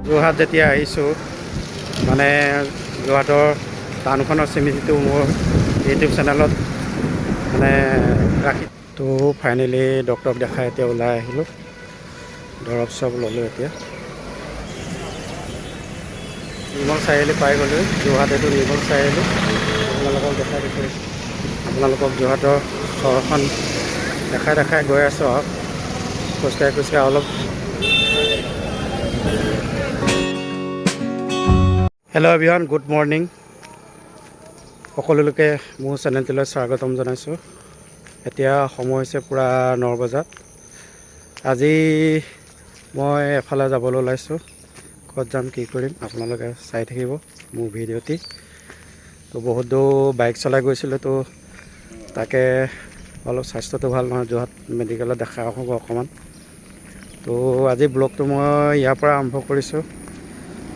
যোৰহাট যেতিয়া আহিছোঁ, মানে যোৰহাটৰ টাউনখনৰ চিমিটিটো মোৰ ইউটিউব চেনেলত মানে ৰাখি। তো ফাইনেলি ডক্টৰক দেখাই এতিয়া ওলাই আহিলোঁ, দৰৱ চৰৱ ল'লোঁ। এতিয়া নিৰ্মল চাৰিআলি পাই গ'লোঁ। যোৰহাট এইটো নিৰ্মল চাৰিআলি, আপোনালোকক দেখাই দিছোঁ। আপোনালোকক যোৰহাটৰ চহৰখন দেখাই দেখাই গৈ আছোঁ আৰু খোজকাঢ়ি খোজকাঢ়ি অলপ। Hello' everyone, good morning. সকলোলৈকে মোৰ চেনেলটোলৈ স্বাগতম জনাইছোঁ। এতিয়া সময় হৈছে পূৰা 9 বজাত। আজি মই এফালে যাবলৈ ওলাইছোঁ। ক'ত যাম, কি কৰিম, আপোনালোকে চাই থাকিব মোৰ ভিডিঅ'টি। তো বহুত দূৰ বাইক চলাই গৈছিলোঁ, তো তাকে অলপ স্বাস্থ্যটো ভাল নহয়, যোৰহাট মেডিকেলত দেখাই আহোঁ অকণমান। তো আজি ব্লগটো মই ইয়াৰ পৰা আৰম্ভ কৰিছোঁ।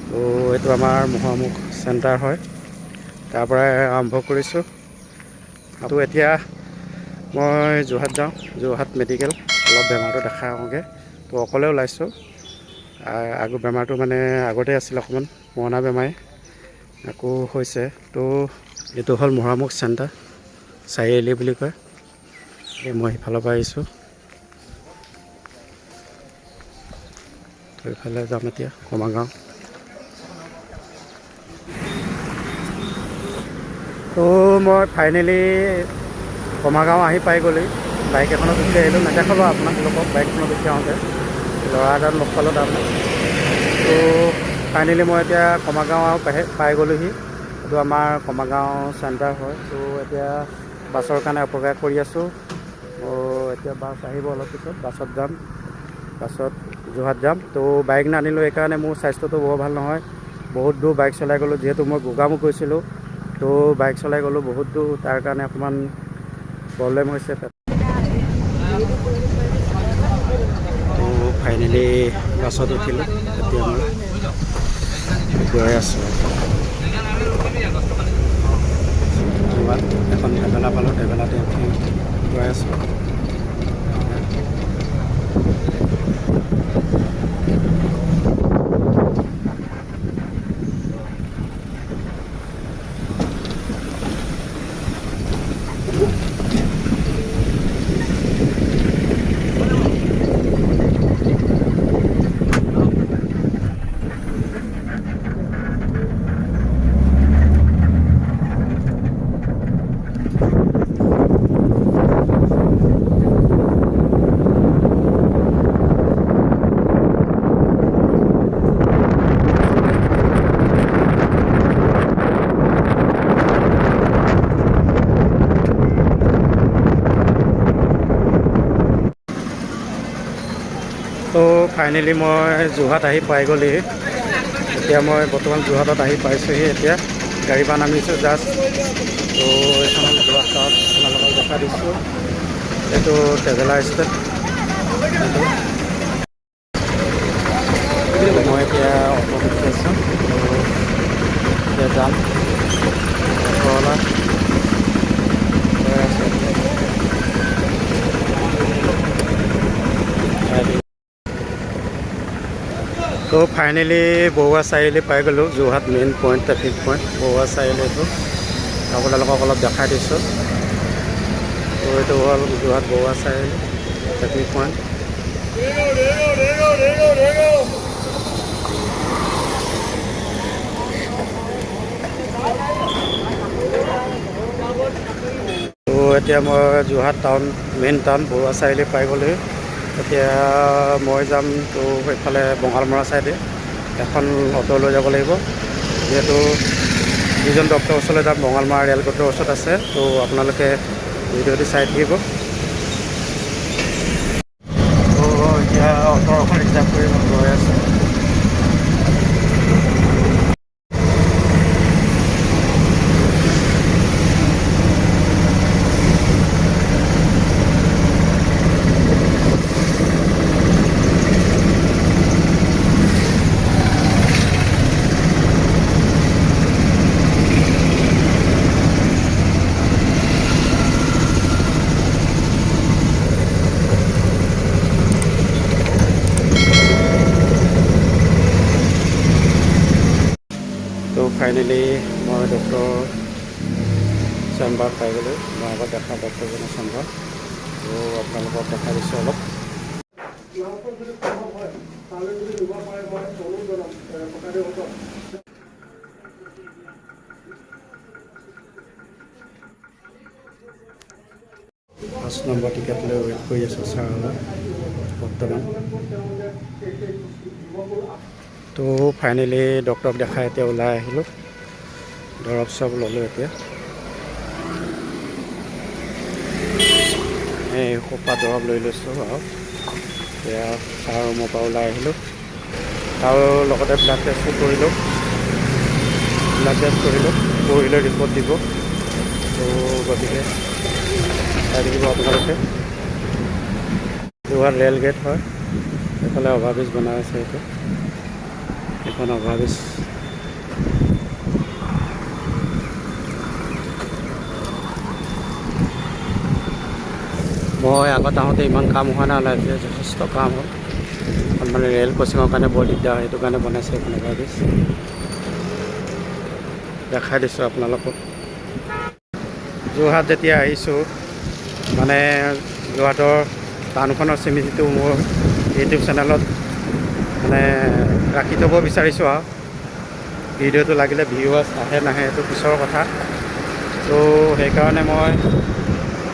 তো এইটো আমাৰ মহুৱামুখ চেণ্টাৰ হয়, তাৰ পৰাই আৰম্ভ কৰিছোঁ। তো এতিয়া মই যোৰহাট যাওঁ, যোৰহাট মেডিকেল, অলপ বেমাৰটো দেখাই আহোঁগৈ। তো অকলে ওলাইছোঁ। আগৰ বেমাৰটো মানে আগতে আছিল, অকণমান পুৰণা বেমাৰে আকৌ হৈছে। তো এইটো হ'ল মহুৱামুখ চেণ্টাৰ, চাৰিআলি বুলি কয়। এই মই সিফালৰ পৰা আহিছোঁ, তো এইফালে যাম এতিয়া কমাগাঁও। তো মই ফাইনেলি কমাগাঁও আহি পাই গ'লোঁ। বাইক এখনত উঠি আহিলোঁ। নেদেখালোঁ আপোনালোকক বাইকখনত উঠি আহোঁতে, ল'ৰা এজন লগ পালোঁ তাৰমানে। তো ফাইনেলি মই এতিয়া কমাগাঁও আৰু পাই গ'লোহি। এইটো আমাৰ কমাগাঁও চেণ্টাৰ হয়। তো এতিয়া বাছৰ কাৰণে অপেক্ষা কৰি আছোঁ। এতিয়া বাছ আহিব অলপ পিছত, বাছত যাম, বাছত যোৰহাট যাম। তো বাইক নানিলোঁ এইকাৰণে, মোৰ স্বাস্থ্যটো বৰ ভাল নহয়। বহুত দূৰ বাইক চলাই গ'লোঁ, যিহেতু মই গোগামুখ গৈছিলোঁ। তো বাইক চলাই গ'লোঁ বহুত দূৰ, তাৰ কাৰণে অকণমান প্ৰব্লেম হৈছে। তো ফাইনেলি বাছত উঠিলোঁ। এতিয়া মই গৈ আছোঁ যোৰহাট। এখন ট্ৰেভেলাৰ পালোঁ, ট্ৰেভেলাৰতে উঠি গৈ আছোঁ। তো ফাইনেলি মই যোৰহাট আহি পাই গ'লোহি। এতিয়া মই বৰ্তমান যোৰহাটত আহি পাইছোঁহি। এতিয়া গাড়ীৰ পৰা নামিছোঁ জাষ্ট। তো এইখন হ'ল যোৰহাট টাউন, আপোনালোকক দেখাই দিছোঁ। এইটো ট্ৰেভেলাৰ ষ্টেণ্ড এইটো। মই এতিয়া অ'টোত উঠি আছোঁ। তো এতিয়া যাম, অ'টোৱালা গৈ আছোঁ এতিয়া। তো ফাইনেলি বৰুৱা চাৰিআলি পাই গ'লোঁ। Jorhat main point, traffic point Barua চাৰিআলি এইটো। আপোনালোকক অলপ দেখাই দিছোঁ। তো এইটো হ'ল যোৰহাট বৰুৱা চাৰিআলি ট্ৰেফিক পইণ্ট। তো এতিয়া মই Jorhat town, main town Barua চাৰিআলি পাই গ'লোহি। এতিয়া মই যাম তো এইফালে বঙালমৰা চাইডে। এখন অ'টো লৈ যাব লাগিব, যিহেতু যিজন ডক্টৰৰ ওচৰলৈ যাম বঙালমৰা ৰেল গেটৰ ওচৰত আছে। তো আপোনালোকে ভিডিঅ'টো চাই থাকিব। তো এতিয়া অ'টো এখন ৰিজাৰ্ভ কৰি মই গৈ আছোঁ। ফাইনেলি মই ডক্টৰ চেম্বাৰ পাই গ'লোঁ। মই আগত দেখা ডক্টৰজনৰ চেম্বাৰ। তো আপোনালোকক দেখাই দিছোঁ অলপ। লাওখন যদি সম্ভৱ হয়, তালৈ যদি নিব পাৰে, মই অনুৰোধ জনাম ককাইদেউহঁতক। 5 নম্বৰ টিকেট লৈ ৱেইট কৰি আছোঁ ছাৰলৈ বৰ্তমান। তো ফাইনেলি ডক্টৰক দেখাই এতিয়া ওলাই আহিলোঁ। দৰৱ চৰৱ ল'লোঁ। এতিয়া এই সোপা দৰৱ লৈ লৈছোঁ আৰু এতিয়া ছাৰ ৰুমৰ পৰা ওলাই আহিলোঁ আৰু লগতে ব্লাড টেষ্টো কৰিলোঁ। ব্লাড টেষ্ট কৰিলোঁ, পৰহিলৈ ৰিপৰ্ট দিব। তো গতিকে চাই থাকিব আপোনালোকে। যোৰহাট ৰেল গেট হয়। এইফালে অভাৰব্ৰিজ বনাই আছে। এইটো এইখন অভাৰব্ৰিজ। মই আগত আহোঁতে ইমান কাম হোৱা নাই, এতিয়া যথেষ্ট কাম হ'ল। এখন মানে ৰেল ক্ৰচিঙৰ কাৰণে বৰ দিগদাৰ হয়, সেইটো কাৰণে বনাইছে এইখন অভাৰব্ৰিজ। দেখাই দিছোঁ আপোনালোকক। যোৰহাট যেতিয়া আহিছোঁ, মানে যোৰহাটৰ টাউনখনৰ স্মৃতিটো মোৰ ইউটিউব চেনেলত মানে ৰাখি থ'ব বিচাৰিছোঁ। আৰু ভিডিঅ'টো লাগিলে ভিউৱাৰ্ছ আহে নাহে সেইটো পিছৰ কথা। ত' সেইকাৰণে মই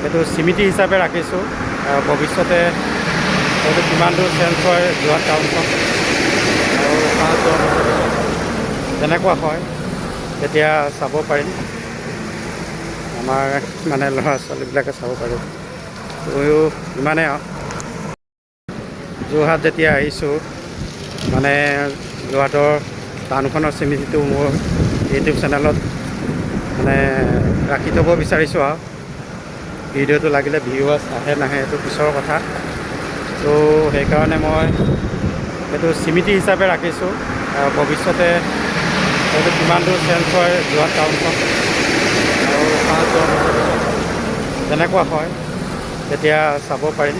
সেইটো স্মৃতি হিচাপে ৰাখিছোঁ আৰু ভৱিষ্যতে হয়তো কিমান দূৰ চেঞ্জ হয় যোৰহাট টাউনখন আৰু 5-10 বছৰ পিছত তেনেকুৱা হয়, তেতিয়া চাব পাৰিম। আমাৰ মানে ল'ৰা ছোৱালীবিলাকে চাব পাৰিব। ময়ো ইমানেই। আৰু যোৰহাট যেতিয়া আহিছোঁ, মানে যোৰহাটৰ টাউনখনৰ স্মৃতিটো মোৰ ইউটিউব চেনেলত মানে ৰাখি থ'ব বিচাৰিছোঁ। আৰু ভিডিঅ'টো লাগিলে ভিউৱাৰ্ছ আহে নাহে সেইটো পিছৰ কথা। ত' সেইকাৰণে মই সেইটো স্মৃতি হিচাপে ৰাখিছোঁ আৰু ভৱিষ্যতে হয়তো কিমান দূৰ চেঞ্জ হয় যোৰহাট টাউনখন আৰু 5-10 বছৰ পিছত তেনেকুৱা হয়, তেতিয়া চাব পাৰিম।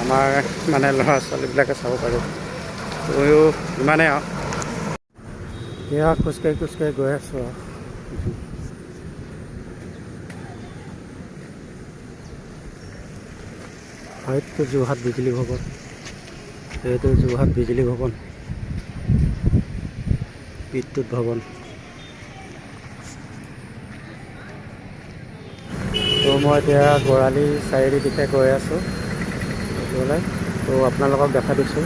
আমাৰ মানে ল'ৰা ছোৱালীবিলাকে চাব পাৰিব। ময়ো ইমানেই। আৰু এয়া খোজকাঢ়ি খোজকাঢ়ি গৈ আছোঁ। আৰু হয়তো যোৰহাট বিজুলী ভৱন, এইটো যোৰহাট বিজুলী ভৱন, বিদ্যুৎ ভৱন। তো মই এতিয়া গড়আলি চাৰিআলি দিশে গৈ আছোঁ এইটোলৈ। তো আপোনালোকক দেখাই দিছোঁ।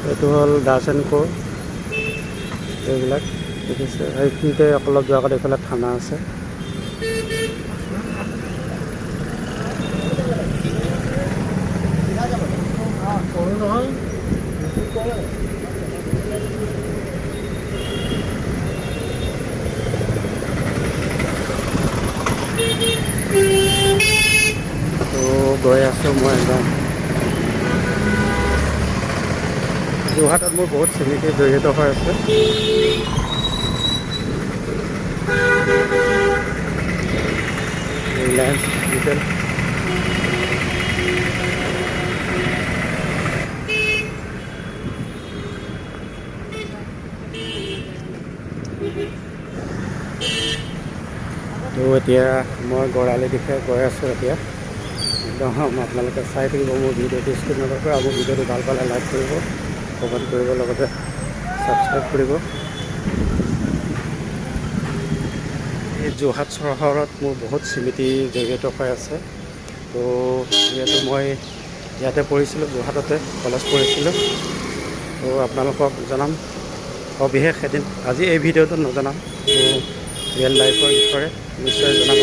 এইটো হ'ল দাস এণ্ড কো। এইবিলাক দেখিছে। এইখিনিতে অলপ যোৱাৰ আগত এইফালে থানা আছে। কৰোঁ নহয়। তো গৈ আছোঁ মই একদম। যোৰহাটত মোৰ বহুত স্মৃতি জড়িত হৈ আছে। Reliance digital. তো এতিয়া মই গড়আলি দিশে গৈ আছোঁ এতিয়া একদম। আপোনালোকে চাই থাকিব মোৰ ভিডিঅ'টো, স্কিপ নকৰাকৈ। আৰু মোৰ ভিডিঅ'টো ভাল পালে লাইক কৰিব, কমেণ্ট কৰিব, লগতে ছাবস্ক্ৰাইব কৰিব। এই যোৰহাট চহৰত মোৰ বহুত স্মৃতি জড়িত হৈ আছে। তো যিহেতু মই ইয়াতে পঢ়িছিলোঁ, যোৰহাটতে কলেজ পঢ়িছিলোঁ। তো আপোনালোকক জনাম সবিশেষ এদিন। আজি এই ভিডিঅ'টোত নজনাম। মোৰ ৰিয়েল লাইফৰ বিষয়ে নিশ্চয় জনাম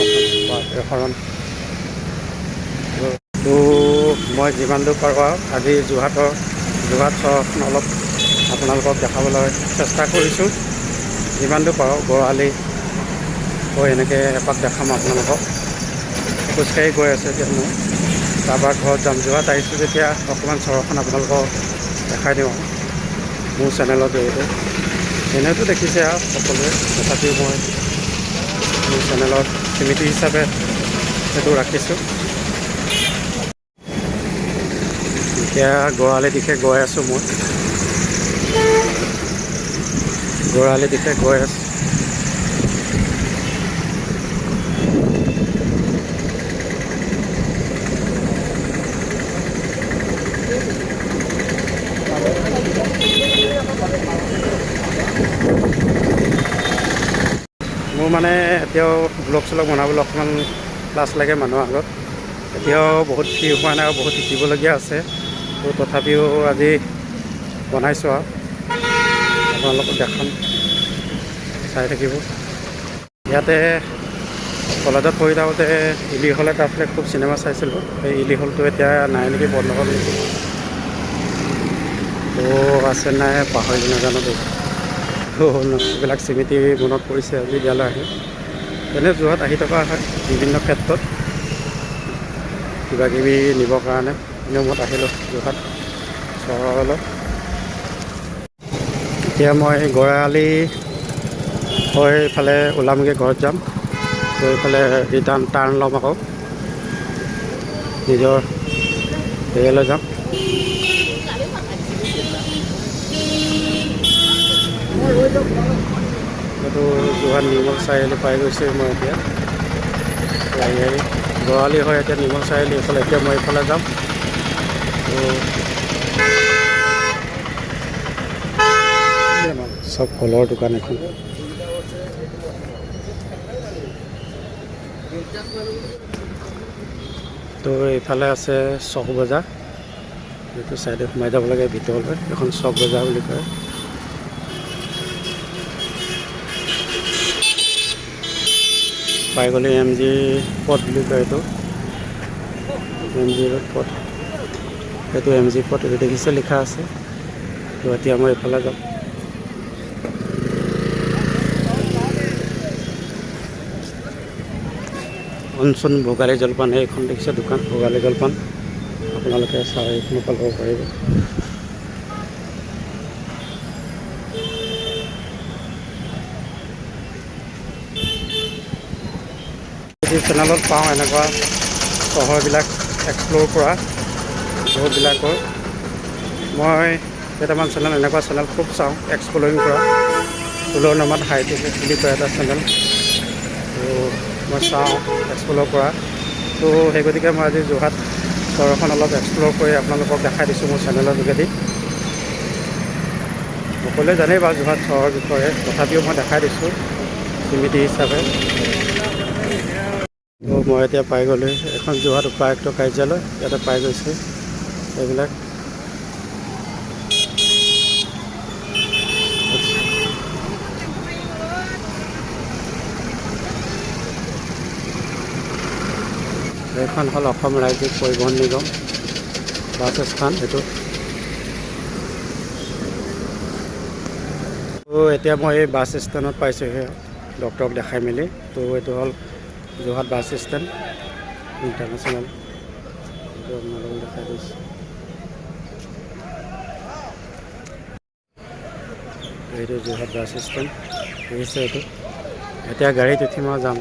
আপোনাক। তো মই যিমান দূৰ পাৰোঁ আৰু আজি যোৰহাট চহৰখন অলপ আপোনালোকক দেখাবলৈ চেষ্টা কৰিছোঁ, যিমান দূৰ পাৰোঁ। গড়আলি গৈ এনেকৈ এপাক দেখাম আপোনালোকক। খোজকাঢ়ি গৈ আছোঁ এতিয়া মই। তাৰপৰা ঘৰত যাম। যোৰহাট আহিছোঁ যেতিয়া অকণমান চহৰখন আপোনালোকক দেখাই দিওঁ মোৰ চেনেলৰ জৰিয়তে। এনেইতো দেখিছে আৰু সকলোৱে, তথাপিও মই মোৰ চেনেলত স্মৃতি হিচাপে সেইটো ৰাখিছোঁ। এতিয়া গড়আলি দিশে গৈ আছোঁ মই। গড়আলি দিশে গৈ আছোঁ। মোৰ মানে এতিয়াও ব্লগ চলগ বনাবলৈ অকণমান লাজ লাগে মানুহৰ আগত। এতিয়াও বহুত ফ্ৰী হোৱা নাই আৰু বহুত শিকিবলগীয়া আছে। তো তথাপিও আজি বনাইছোঁ আৰু আপোনালোকক দেখাম, চাই থাকিব। ইয়াতে কলেজত পঢ়ি থাকোঁতে ইলি হল এটা আছিলে, খুব চিনেমা চাইছিলোঁ। সেই ইলি হলটো এতিয়া নাই নেকি, বন্ধ হ'ল নেকি, তো আছে নাই পাহৰিলোঁ, নাজানো দেই। তো এইবিলাক স্মৃতি মনত পৰিছে আজি ইয়ালৈ আহি। এনে যোৰহাট আহি থকা হয় বিভিন্ন ক্ষেত্ৰত কিবা কিবি নিবৰ কাৰণে। নিয়মত আহিলোঁ যোৰহাট চহৰলৈ। এতিয়া মই গড়আলি হৈ এইফালে ওলামগৈ, ঘৰত যাম। তো এইফালে ৰিটাৰ্ণ টাৰ্ণ ল'ম, আকৌ নিজৰ হেৰিয়ালৈ যাম। এইটো যোৰহাট নিৰ্মল চাৰিআলি পাই গৈছোঁ মই এতিয়া আহি আহি। গড়আলি হয় এতিয়া নিৰ্মল চাৰিআলি এইফালে। এতিয়া মই এইফালে যাম। তো চব ফলৰ দোকান এখন। তো এইফালে আছে চক বজাৰ, এইটো চাইডে সোমাই যাব লাগে ভিতৰলৈ। এখন চক বজাৰ বুলি কয়। পাই গ'লে এম জি পথ বুলি কয় এইটো, এম জি ৰোড পথ। এইটো এম জি পথ, এইটো দেখিছে লিখা আছে। তো এতিয়া মই এইফালে যাম। অঞ্চন ভোগালী জলপান, এইখন দেখিছে দোকান ভোগালী জলপান। আপোনালোকে চাই এইখনৰ পৰা ল'ব পাৰিব। ইউটিউব চেনেলত পাওঁ এনেকুৱা চহৰবিলাক এক্সপ্ল'ৰ কৰা বহুতবিলাকৰ। মই কেইটামান চেনেল, এনেকুৱা চেনেল খুব চাওঁ এক্সপ্ল'ৰিং কৰা। ফুলৰ নামত হাইটেক বুলি কয় এটা চেনেল, তো মই চাওঁ এক্সপ্ল'ৰ কৰা। তো সেই গতিকে মই আজি যোৰহাট চহৰখন অলপ এক্সপ্ল'ৰ কৰি আপোনালোকক দেখাই দিছোঁ মোৰ চেনেলৰ যোগেদি। সকলোৱে জানেই বাৰু যোৰহাট চহৰৰ বিষয়ে, তথাপিও মই দেখাই দিছোঁ স্মৃতি হিচাপে। তো মই এতিয়া পাই গ'লোঁ এখন যোৰহাট উপায়ুক্ত কাৰ্যালয়, ইয়াতে পাই গৈছোঁ এইবিলাক। এইখন হ'ল অসম ৰাজ্যিক পৰিবহণ নিগম বাছ স্থান এইটো। তো এতিয়া মই এই বাছ ষ্টেণ্ডত পাইছোঁহি ডক্টৰক দেখাই মেলি। তো এইটো হ'ল যোৰহাট বাছ ষ্টেণ্ড ইণ্টাৰনেশ্যনেল, এইটো আপোনালোকক দেখাই দিছোঁ। এইটো যোৰহাট বাছ ষ্টেণ্ড দেখিছে এইটো। এতিয়া গাড়ীত উঠিম আৰু যাম।